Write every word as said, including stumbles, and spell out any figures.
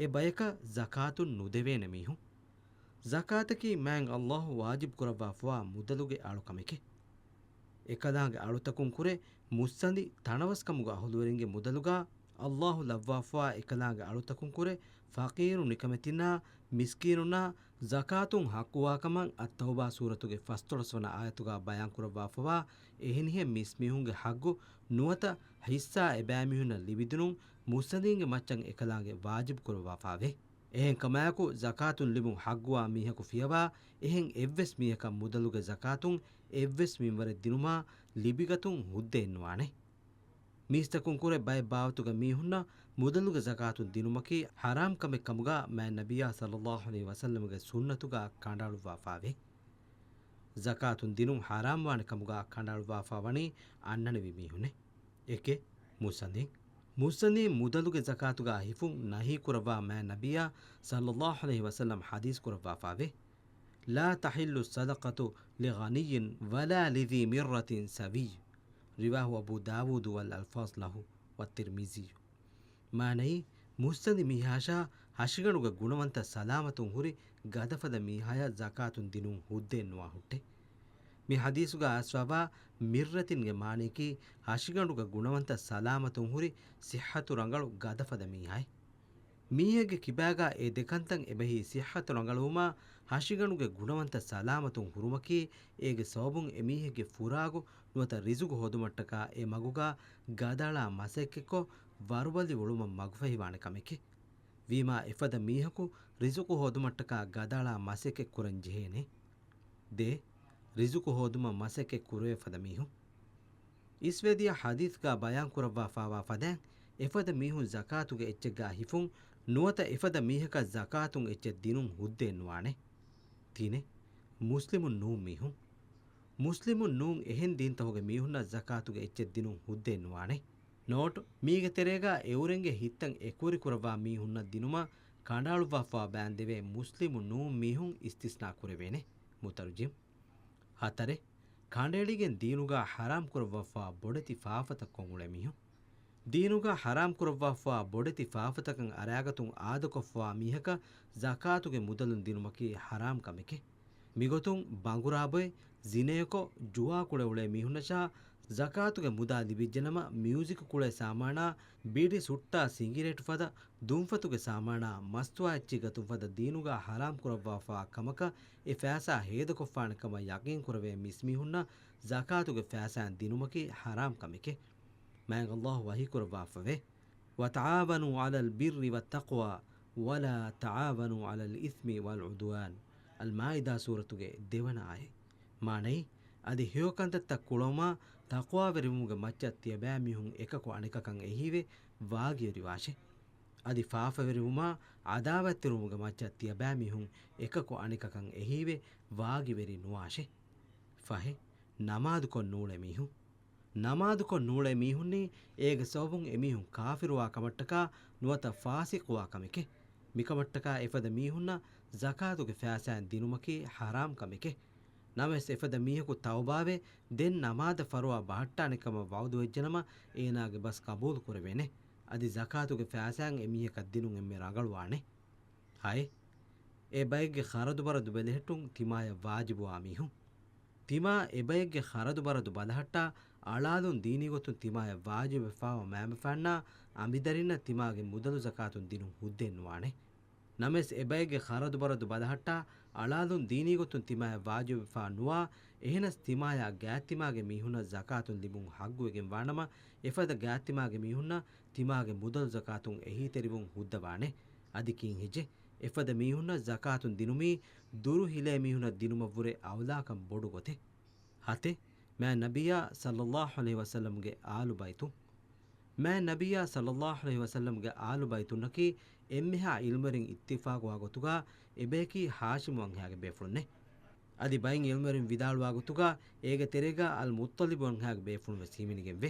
އެ ބަޔަކަށް ޒަކާތުން ނުދެވޭނެ މީހުން. ޒަކާތަކީ މާތް ﷲ ވާޖިބު ކުރައްވާފަވާ މުދަލުގެ އަޅުކަމެކޭ. އެކަލާނގެ އަޅުތަކުން ކުރެ މުއްސަނދި ތަނަވަސްކަމުގެ އަހުލުވެރިންގެ މުދަލުގާ ﷲ ލައްވާފަވާ އެކަލާނގެ އަޅުތަކުން ކުރެ ފަޤީރު ނިކަމެތިންނާ މިސްކީނުންނާ ޒަކާތުން ޙައްޤުވާކަމަށް އައްތައުބާ ސޫރަތުގެ ފަސްދޮޅަސް ވަނަ އާޔަތުގާ ބަޔާންކުރައްވާފަވާ އެހެނިހެން މިސްމީހުންގެ ޙައްޤު ނުވަތަ ޙިއްޞާ އެބައިމީހުންނަށް ލިބިދިނުން މުއްސަނދީންގެ މައްޗަށް އެކަލާނގެ ވާޖިބު ކުރައްވާފާވޭ. އެހެން ކަމާއެކު ޒަކާތުން ލިބުން ޙައްޤުވާ މީހަކު ފިޔަވާ އެހެން އެއްވެސް މީހަކަށް މުދަލުގެ ޒަކާތުން އެއްވެސް މިންވަރެއް ދިނުމާ ލިބިގަތުން ހުއްދައެއްނުވާނެ. މީސްތަކުން ކުރެ ބައެއް ބާވަތުގެ މީހުންނަށް މުދަލުގެ ޒަކާތުން ދިނުމަކީ ޙަރާމް ކަމެއް ކަމުގާ މާތް ނަބިއްޔާ ޞައްލައްލާހު ޢަލައިހި ވަސައްލަމްގެ ސުންނަތުގާ ކަނޑައަޅުއްވާފާވޭ. ޒަކާތުން ދިނުން ޙަރާމްވާނެ ކަމުގާ ކަނޑައަޅުއްވާފާ ވަނީ އަންނަނިވި މީހުންނޭ. އެކެއް، މުއްސަނދިން. މުއްސަނދީން މުދަލުގެ ޒަކާތުގާ ހިފުން ނަހީކުރައްވާ މާތް ނަބިއްޔާ ޞައްލައްލާހު ޢަލައިހި ވަސައްލަމް ޙަދީޘް ކުރައްވާފާވޭ. لا تحل الصدقة لغني ولا لذي مرة سوي. رواه أبو داود والألفاظ له والترمذي. މާނައީ، މުއްސަނދި މީހާއަށާ ހަށިގަނޑުގެ ގުނަވަންތަ ސަލާމަތުން ހުރި ގަދަފަދަ މީހާޔަށް ޒަކާތުން ދިނުން ހުއްދައެއްނުވާ ހުއްޓޭ. މި ޙަދީޘުގާ އައިސްފާވާ މިއްރަތިންގެ މާނަޔަކީ ހަށިގަނޑުގެ ގުނަވަންތަ ސަލާމަތުން ހުރި ޞިއްޙަތު ރަނގަޅު ގަދަފަދަ މީހާއޭ. މީހެއްގެ ކިބާގާ އެ ދެކަންތައް އެބަހީ ޞިއްޙަތު ރަނގަޅުވުމާ ހަށިގަނޑުގެ ގުނަވަންތަ ސަލާމަތުން ހުރުމަކީ އޭގެ ސަބަބުން އެމީހެއްގެ ފުރާގު ނުވަތަ ރިޒުގު ހޯދުމަށްޓަކާ އެ މަގުގާ ގަދައަޅާ މަސައްކަތްކޮށް ވަރުބަލި އުޅުމަށް މަގުފަހިވާނެ ކަމެކޭ. ވީމާ އެފަދަ މީހަކު ރިޒުގު ހޯދުމަށްޓަކާ ގަދައަޅާ މަސައްކަތް ކުރަން ޖެހޭނެ. ދޭ، ރިޒުގު ހޯދުމަށް މަސައްކަތް ކުރެވޭ ފަދަ މީހުން. އިސްވެދިޔަ ޙަދީޘްގާ ބަޔާން ކުރައްވާފާވާ ފަދައިން، އެފަދަ މީހުން ޒަކާތުގެ އެއްޗެއްގާ ހިފުން ނުވަތަ އެފަދަ މީހަކަށް ޒަކާތުން އެއްޗެއް ދިނުން ހުއްދައެއްނުވާނެ. ތިނެއް، މުސްލިމުން ނޫން މީހުން. މުސްލިމުން ނޫން އެހެން ދީންތަހުގެ މީހުންނަށް ޒަކާތުގެ އެއްޗެއް ދިނުން ހުއްދައެއްނުވާނެ. ނޯޓް، މީގެ ތެރޭގާ އެއުރެންގެ ހިތްތައް އެކުވެރިކުރައްވާ މީހުންނަށް ދިނުމަށް ކަނޑައަޅުއްވާފަވާ ބަޔާންދެވޭ މުސްލިމު ނޫން މީހުން އިސްތިސްނާ ކުރެވޭނެ. މުތަރުޖިމް. ހަތަރެއް، ކަނޑައެޅިގެން ދީނުގާ ޙަރާމް ކުރައްވާފަވާ ބޮޑެތި ފާފަތައް ކޮށްއުޅޭ މީހުން. ދީނުގާ ޙަރާމް ކުރައްވާފަވާ ބޮޑެތި ފާފަތަކަށް އަރާގަތުން އާދަކޮށްފަވާ މީހަކަށް ޒަކާތުގެ މުދަލުން ދިނުމަކީ ޙަރާމް ކަމެކޭ. މިގޮތުން ބަނގުރާބޮއެ، ޒިނޭކޮށް، ޖުވާ ކުޅެއުޅޭ މީހުންނަށާ ޒަކާތުގެ މުދާ ލިބިއްޖެނަމަ، މިއުޒިކު ކުޅޭ ސާމާނާ، ބިޑި ސުއްޓާ ސިނގިރޭޓު ފަދަ، ދުންފަތުގެ ސާމާނާ، މަސްތުވާ އެއްޗިއް ގަތުން ފަދަ ދީނުގާ ޙަރާމް ކުރައްވާފަވާ ކަމަކަށް އެ ފައިސާ ހޭދަކޮށްފާނެ ކަމަށް ޔަޤީން ކުރެވޭ މިސްމީހުންނަށް ޒަކާތުގެ ފައިސާއިން ދިނުމަކީ ޙަރާމް ކަމެކޭ. މާތް ﷲ ވަޙީ ކުރައްވާފަވޭ. وتعاونوا على البر والتقوى ولا تعاونوا على الإثم والعدوان. އަލްމާއިދާ ސޫރަތުގެ ދެވަނަ އާޔަތް. މާނައީ، އަދި ހެޔޮކަންތައްތައް ކުޅައުމާ ތަޤްވާވެރިވުމުގެ މައްޗަށް ތިޔަބައިމީހުން އެކަކު އަނެކަކަށް އެހީވެ ވާގިވެރިވާށޭ. އަދި ފާފަވެރިވުމާ ޢަދާވަތްތެރިވުމުގެ މައްޗަށް ތިޔަބައިމީހުން އެކަކު އަނެކަކަށް އެހީވެ ވާގިވެރި ނުވާށޭ. ފަހެއް، ނަމާދުކޮށް ނޫޅޭ މީހުން. ނަމާދުކޮށް ނޫޅޭ މީހުންނީ އޭގެ ސަބަބުން އެމީހުން ކާފިރުވާ ކަމަށްޓަކާ ނުވަތަ ފާސިޤުވާ ކަމެކޭ. މިކަމަށްޓަކާ އެފަދަ މީހުންނަށް ޒަކާތުގެ ފައިސާއިން ދިނުމަކީ ޙަރާމް ކަމެކޭ. ނަމަވެސް އެފަދަ މީހަކު ތައުބާވެ، ދެން ނަމާދަށް ފަރުވާ ބަހައްޓާނެ ކަމަށް ވަޢުދުވެއްޖެނަމަ، އޭނާގެ ބަސް ޤަބޫލު ކުރެވޭނެ. އަދި ޒަކާތުގެ ފައިސާއިން އެމީހަކަށް ދިނުން އެންމެ ރަނގަޅުވާނެ. ހައެއް، އެ ބައެއްގެ ޚަރަދުބަރަދު ބެލެހެއްޓުން ތިމާޔަށް ވާޖިބުވާ މީހުން. ތިމާ އެބައެއްގެ ޚަރަދުބަރަދު ބަލަހައްޓާ، އަޅާލުން ދީނީގޮތުން ތިމާޔަށް ވާޖިބުވެފާވާ މައިންބަފައިންނާ އަނބިދަރިންނަށް ތިމާގެ މުދަލު ޒަކާތުން ދިނުން ހުއްދައެއްނުވާނެ. ނަމަވެސް އެބައެއްގެ ޚަރަދުބަރަދު ބަލަހައްޓާ، އަޅާލުން ދީނީގޮތުން ތިމާޔަށް ވާޖިބުވެފާ ނުވާ، އެހެނަސް ތިމާޔާ ގާތްތިމާގެ މީހުންނަށް ޒަކާތުން ލިބުން ޙައްޤުވެގެންވާނަމަ، އެފަދަ ގާތްތިމާގެ މީހުންނަށް ތިމާގެ މުދަލު ޒަކާތުން އެހީތެރިވުން ހުއްދަވާނެ. އަދި ކީން ހެއްޖެ؟ އެފަދަ މީހުންނަށް ޒަކާތުން ދިނުމީ ދުރު ހިލޭ މީހުނަށް ދިނުމަށްވުރެ އައުލާކަން ބޮޑު ގޮތެއް. ހަތެއް، މާތް ނަބިއްޔާ ޞައްލައްލާހު ޢަލައިހި ވަސައްލަމްގެ އާލު ބައިތުން. މާތް ނަބިއްޔާ ޞައްލައްލާހު ޢަލައިހި ވަސައްލަމްގެ އާލު ބައިތުންނަކީ އެންމެހާ ޢިލްމުވެރިން އިއްތިފާޤުވާ ގޮތުގާ އެބަޔަކީ ހާޝިމު ވަންހާގެ ބޭފުޅުންނޭ. އަދި ބައެއް ޢިލްމުވެރިން ވިދާޅުވާ ގޮތުގާ އޭގެ ތެރޭގާ އަލް މުއްޠަލިބު ވަންހާގެ ބޭފުޅުން ވެސް ހިމެނިގެންވޭ.